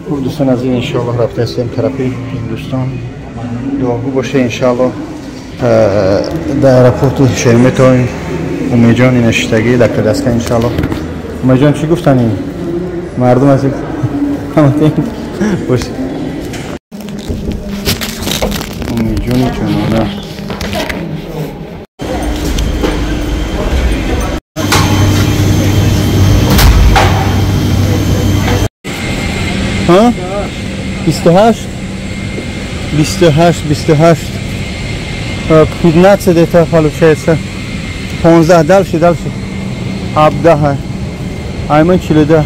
Хуб дӯстон азиз, иншоаллоҳ рафта ҳастем тарафи Ҳиндустон. Дуогӯ боше иншоаллоҳ. Дар аэропорти Шереметьево Умедҷон инаштагӣ дар коляска иншоаллоҳ. Умедҷон чӣ гуфтани? Мардум аз бош. Умедҷони ҷонона. Ҳа? 28? 28, 28. 15 это получается. 15 дальше, дальше. 17. Айман 42.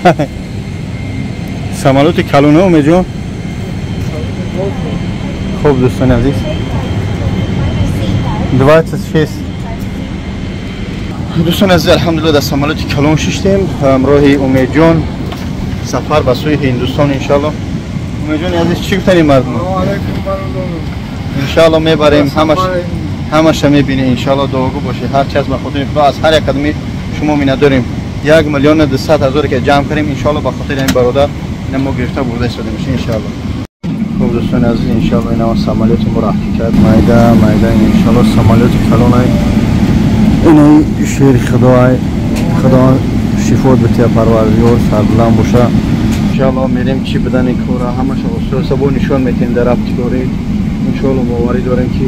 Самолёти калона Умедҷон. Хуб дӯстони азиз. 26. Дӯстони азиз, алҳамдулиллоҳ дар самолёти калон шиштем ҳамроҳи Умедҷон. Сафар ба сӯи Ҳиндустон иншоаллоҳ. Умедҷони азиз, чӣ гуфтани мардум? Иншоаллоҳ мебарем, ҳамаша мебинем иншоаллоҳ. Дуогӯ бошед. Ҳар чиз ба хотири Худо аз ҳар як қадами шумо миннатдорем. 1,200,000 ки ҷамъ кардем иншоаллоҳ ба хотири ҳамин бародар ина мо гирифта бурда истода мешем иншоаллоҳ. Хуб дӯстони азиз, иншоаллоҳ ина самолёти мо рафти кард. Майда майда иншоаллоҳ самолёти калонай. Инаи шери Худоай. Худо шифот бития парвардигор, сарбуланд боша. Иншоаллоҳ мерем чӣ бидани кора ҳамаша оста бо нишон метем дар рафти. Иншоаллоҳ боварӣ дорем ки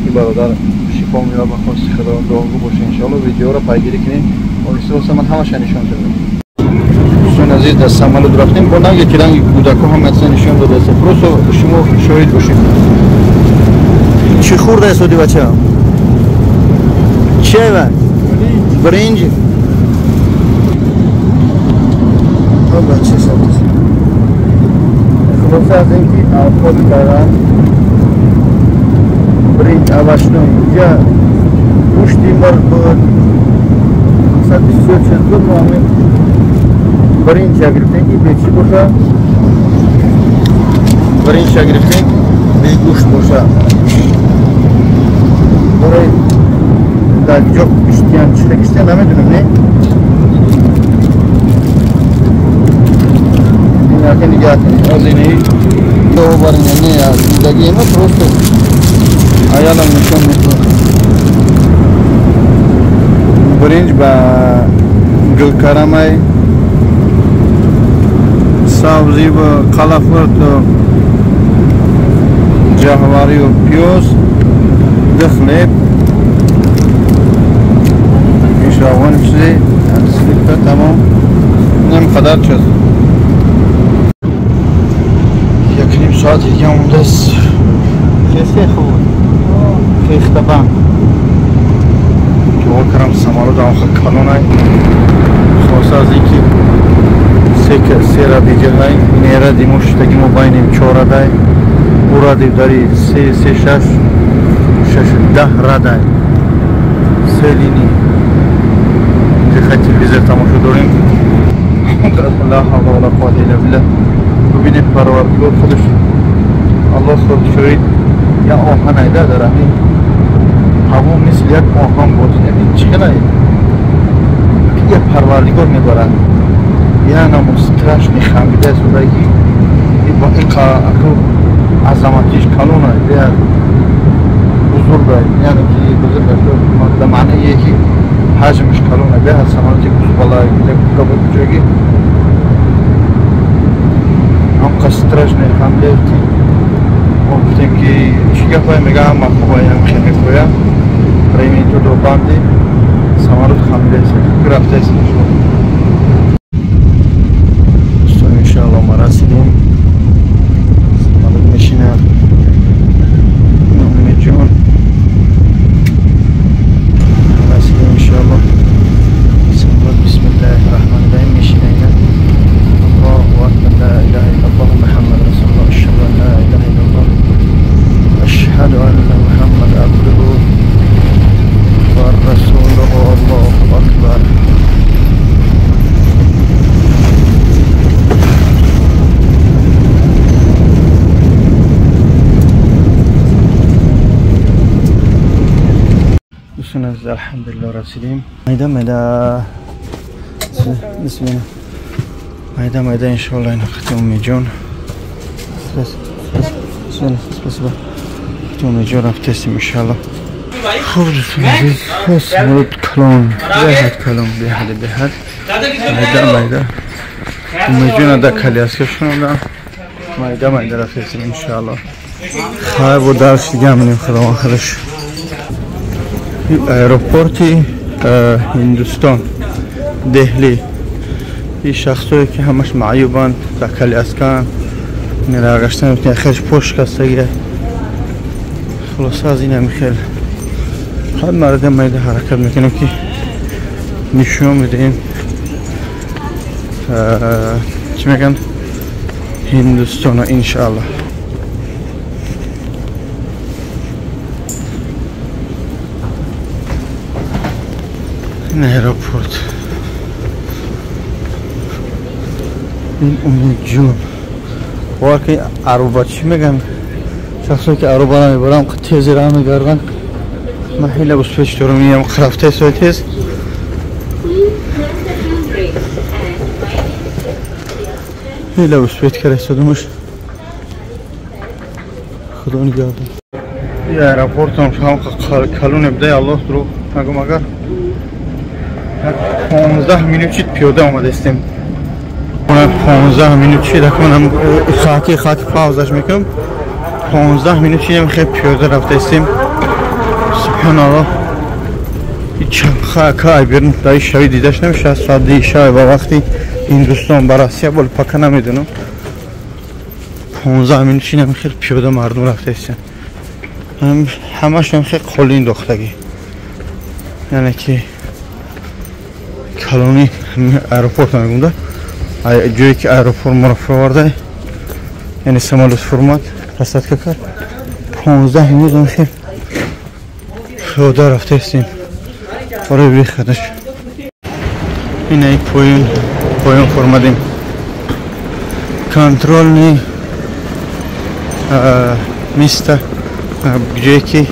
ин бародар шифо меёбад ба хости Худо. Дуогӯ боша иншоаллоҳ. Видеоро пайгирӣ кунем. Оҳиста оҳиста ман ҳамаша нишон додам. Дӯстони азиз, дар самолёт рафтем бо ранге ки ранги кӯдакҳо ҳама чиза нишон додааст. Просто шумо шоҳид бошед. Чӣ хӯрда истоди бача? Чӣ ва? Бринҷ. Бача шаб. Хулоса аз ин ки авқот кардам бринҷ овощной, инҷа гӯшти мурғ буд, мақсад бисёр чиз буд. Мо ҳамин бринҷа гирифтем ки бечӣ боша, бринҷа гирифтем бегӯшт боша. Барои дар ҷо киштиян чита киштиян намедонем, не? Инаки нигоҳ кунед, аз ини барина не аз зиндагии ма просто аялам нишон мекунад. Бринҷ ба гулкарамай, сабзӣ ба қалафурту ҷаҳварию пиёз, ду хлеб, иш равғани чизе, сливка, тамом. Инам қадар чиз. 1.5 соат дига мондааст. Хесе хуб. Хехтабан. Дуо кардам самолёт амха калонай. Хулоса аз ин ки се радиҷаҳай, ин ради мо шиштаги мо байнем 4 радай, ӯ ради дари 3 3 6 6 10 радай. Се линии. Инҷа хай телевизор тамошо дорем. Ла ҳавла вала қуввата илла биллаҳ. Бибинед парвардигор худаш Аллоҳ худ шоҳид, як оҳан айда дар ҳамин ҳаво мисли як оҳан буд. Яъне чӣ хелай як парвардигор мебарад. Як намо страшни хамида истода ки бо ин азаматиш калона, як бузурга, яъне ки бузург дар маънае ки ҳаҷмиш калона, беҳад самолёти бузбала ҷоги ҳамқа страшне хамида ки мо гуфтем ки чӣ гапае, мега ҳама хубаям хемекоя ремень тудро банди самолёт хамида ист рафта ист. Дӯстон, иншоаллоҳ ма расидем. Самолёт мешинад. Умедҷон расидем иншоаллоҳ. Самолёт бисмиллаҳи раҳмони раҳим мешина ина. Аллоҳу акбар, ла илаҳа иллаллоҳ Муҳаммад расулуллоҳ, ашҳаду ан ла илаҳа иллаллоҳ, ашҳаду анна Муҳаммад абдуҳу ва расулуҳу. Аллоҳу акбар. Дӯстони азиз, алҳамдулиллоҳ расидем. Майда майда бисмилла майда майда иншоаллоҳ ина хати Умедҷон. Спасибо. Умедҷон рафтестим иншалло. Хуб дӯстон азиз, самолёт калон, беҳад калон, беҳад беҳад. Майда майда. Умедҷон ада коляска шунодам. Майда майда рафтестим иншалло. Хайр бо дарс дига менем худованд худаш. Аэропорти Ҳиндустон, Деҳли. Ин шахсое ки ҳамаш маъюбанд, дар коляскаанд, мерагаштан хелш пошкастагия. Хулоса аз ин ҳами хел ҳар марда майда ҳаракат мекунем ки нишон медиҳем чӣ мегӯянд Ҳиндустона иншааллоҳ. Ин аэропорт, ин Умедҷон. Бовар кунед аруба чӣ мегӯям, шахсое ки аруба намебарам тези раҳ мегарданд. Ман хеле успеш дорам, инам рафта сои тез. Хеле успеш карда истодамаш. Худо нигаҳдор. Ин аэропортам ҳам калоне буда, Аллоҳ дурӯғ нагӯм, агар 15 минут чид пиёда омадастем. 15 минут чид акунам хаки хаки паузаш мекунам. 15 минут чидам хеле пиёда рафтастем. Субҳаналлоҳ. Чанха берун дар шави дидаш намешавад. Соат 2 шави ба вақти Ҳиндустон ба Россия бол пака намедонам. 15 минут чидам хеле пиёда мардум рафтастем. Ҳамашон хеле қолин дохтагӣ. Яъне ки калони аэропорт мегӯм да, ҷое ки аэропорт моро фуроварда, яъне самолёт фурмад, посадка кард. 15 минут хел пиёда рафтаистем барои бихадаш. Инаи поён поён фурмадем. Контрольный место, ҷое ки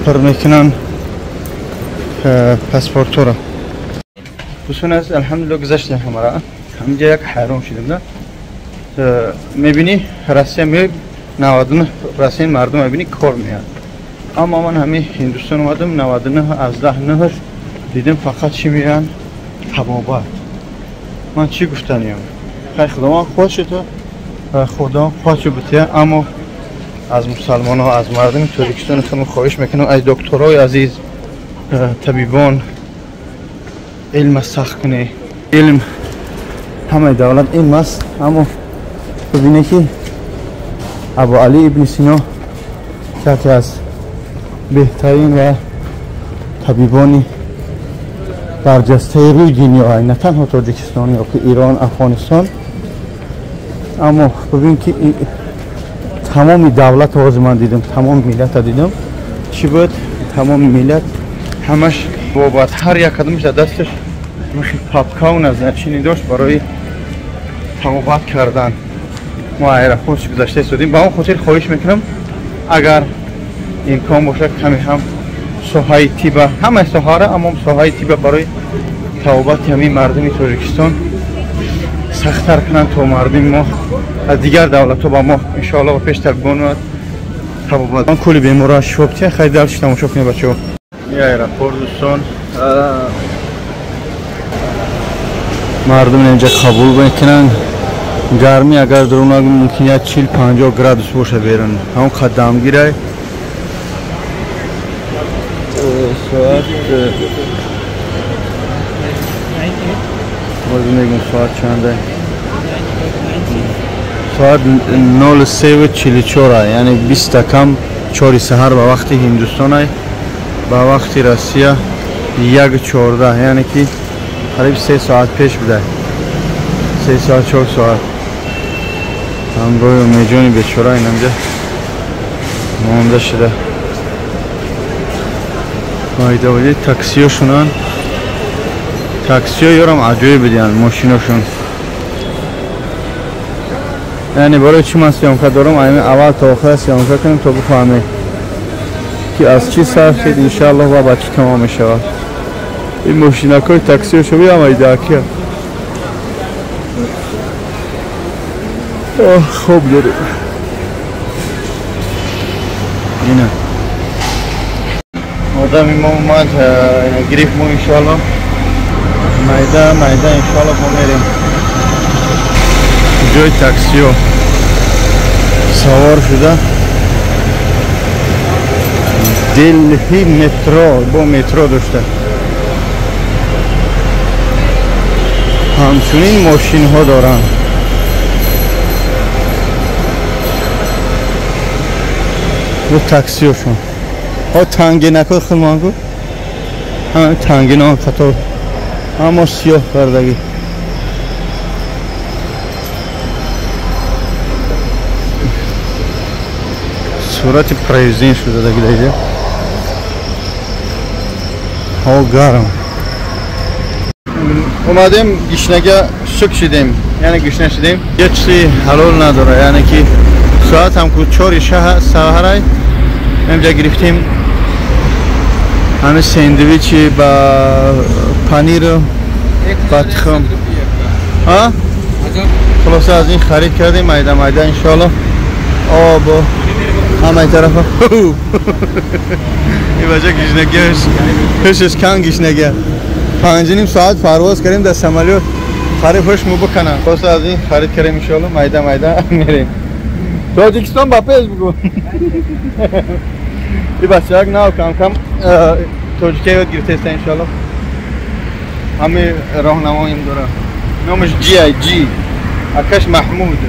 пур мекунанд паспортҳоро. Дӯстон азиз, алҳамдулиллоҳ гузаштем ҳамаро. Ҳаминҷа як ҳайрон шудем да. Мебинӣ Россия меои 99% мардум мебинӣ кор меяд. Аммо ман ҳамин Ҳиндустон омадам 99.9 дидем фақат чӣ меянд? Табобат. Ман чӣ гуфтаниям? Хай Худованд қувват то Худованд қувват бития, аммо аз мусалмонҳо, аз мардуми Тоҷикистон худмон хоҳиш мекунам, аз докторҳои азиз, табибон, илм сахт кунед. Илм ҳамаи давлат илм аст, аммо бибинед ки Абу Али ибни Сино яке аз беҳтарин ва табибони барҷастаи рӯи дунё, на танҳо Тоҷикистон ё ки Ирон, Афғонистон, аммо бибин ки тамоми давлат ҳозир ман дидам, тамоми миллата дидам. Чӣ буд? Тамоми миллат ҳамаш бобат, ҳар як кадомаш дар дасташ папкау назначини дошт барои табобат кардан. Мо аэропорт гузашта истодем. Ба он хотир хоҳиш мекунам, агар имкон бошад каме ҳам соҳаи тиба, ҳамаи соҳаро, аммо соҳаи тиба барои табобати ҳамин мардуми Тоҷикистон сахттар кунанд, то мардуми мо аз дигар давлатҳо ба мо иншоаллоҳ ба пеш табибон табобат. Он кули беморро шифо бития. Хайр, дальше тамошо кунед бачаҳо. Ин аэропорт дӯстон, мардум инҷа қабул мекунанд. Гармӣ агар дурӯғ нагӯм мумкин як 40-50 градус боша берун. Ҳамон қад дамгирай. Соат боз мегӯм соат чанда? Соат 03:44, яъне 20 кам 4 саҳар ба вақти Ҳиндустон, ба вақти Россия 1:14, яъне ки қариб 3 соат пеш буда. 3 соат 4 соат. Ҳамроҳи Умедҷони бечора инамҷа монда шуда. Майдаводи таксиёшунан. Таксиё ёрам аҷоиб бидиҳанд мошиношун. Яъне барои чӣ ман съёмка дорам? Ами аввал то охир съёмка кунем то бифаҳмем ки аз чӣ сар шуд иншааллоҳ ва ба чӣ тамом мешавад. Ин мошинакҳои таксиёшо биям айдаакия. Хоб дорем. Ина одами мо омад, гирифт мо иншоалло. Майда майда иншоалло мо мерем. Ҷои таксиё савор шуда Делҳи метро бо метро дошта. Ҳамчунин мошинҳо доранд. Бо таксиёшон. О тангинако хилмангу. Ҳама тангино қатор. Ҳамо сиёҳ кардагӣ. Сурати президент шуда даги. Ҳаво гарм. Омадем гишнага шук шидем, яъне гишна шидем. Як чизи ҳалол надора, яъне ки соат ҳам ку 4 саҳарай инҷа гирифтем ҳамин сендвичи ба панир ба тухм. Хулоса аз ин харид кардем майда майда иншоалло. Об ҳамаи тарафа. Ин бача гишнагиаш ҳушаш кан гишнага. 5.5 соат парвоз кардем дар самолёт. Қариб ҳуш мо биканам. Хулоса аз ин харид кардем иншоалло майда майда мерем. Тоҷикистон ба пеш бигӯ. Ин бачаак нав кам кам тоҷикия ёд гирифтаиста иншоалло. Ҳами роҳнамоим дора. Номаш Ҷи ай Ҷи. Акаш Маҳмуд.